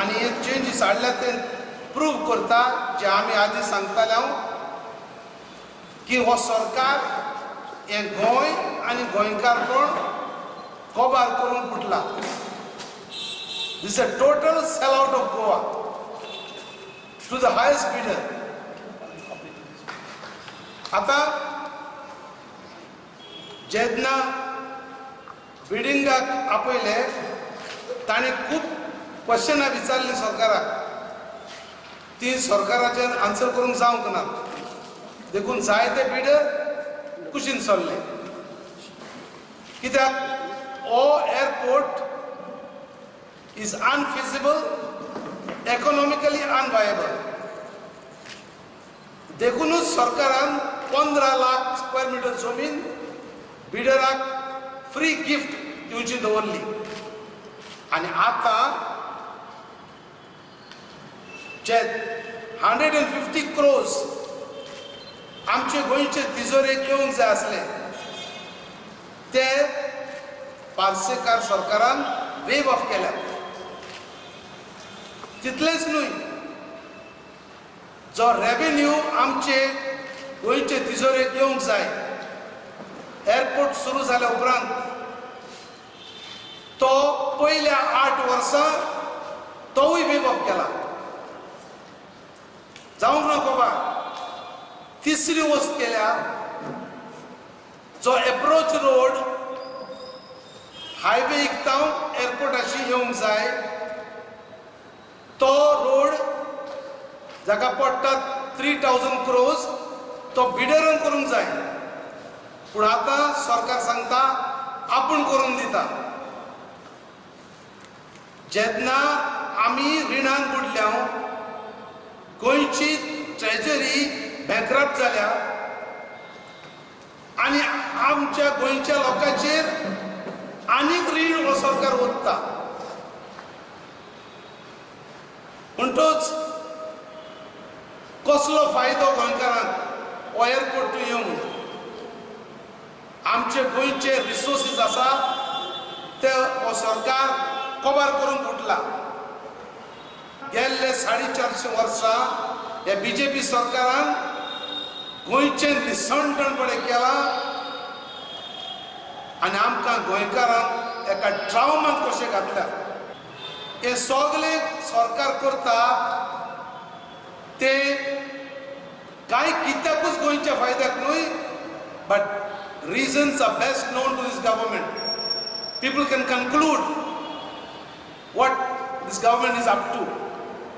आनी हे चेंजीस हाडल्या ते प्रूव करता जे आमी आदी सांगताले हांव की हो सरकार हें गोंय आनी गोंयकारपण कोबार करूंक उठला. This a total sell out of Goa to the highest bidder. आतां जेन्ना बिडिंगाक आपयले तांणी खूब क्वेश्चनां विचारलीं सरकाराक, ती सरकाराचेर आन्सर करूंक जावंक ना, देखून जायते बिडर कुशीन सरले. कित्याक हो airport is unfeasible, economically unviable. देखूनच सरकारान 15 लाख स्क्वेअर मिटर जमीन बिडराक फ्री गिफ्ट दिवची दवरली. आनी आतां जे 150 क्रोर्स आमचे गोंयचे तिजोरेक येवंक जाय आसले ते पार्सेकार सरकारान वेव ऑफ केल्यात. तितलेंच न्हय, जो रेवेन्यू आमचे गोंयचे तिजोरेक येवंक जाय एअरपोर्ट सुरू जाल्या उपरांत तो पयल्या 8 वर्सां तोवूय वेव ऑफ केला. जावंक ना बाबा. तिसरी वस्त केल्या, जो एप्रोच रोड हायवे इकतावन एअरपोर्टाशी येवंक जाय तो रोड जाका पडटा 3000 क्रोर्स तो बिडरान करूंक जाय, पूण आतां सरकार सांगता आपूण करून दिता. जेन्ना आमी रिणान बुडल्या, गोंयची ट्रेजरी बँकरप्ट जाल्या आनी आमच्या गोंयच्या लोकांचेर आनीक रीण हो सरकार ओतता. म्हणटच कसलो फायदो गोंयकारांक हो एअरपोर्ट येवन? आमचे गोंयचे रिसोर्सीस आसा ते हो सरकार कबार करूंक उठला. गेल्ले 450 वर्सां ह्या बीजेपी सरकारान गोंयचें निसणटणपणे केलां आनी आमकां गोंयकारांक एका ट्रावमांत कशें घातल्यात. हे सगळे सरकार करता ते कांय कित्याकूच गोंयच्या फायद्याक न्हय, but reasons are best known to this government. People can conclude what this government is up to.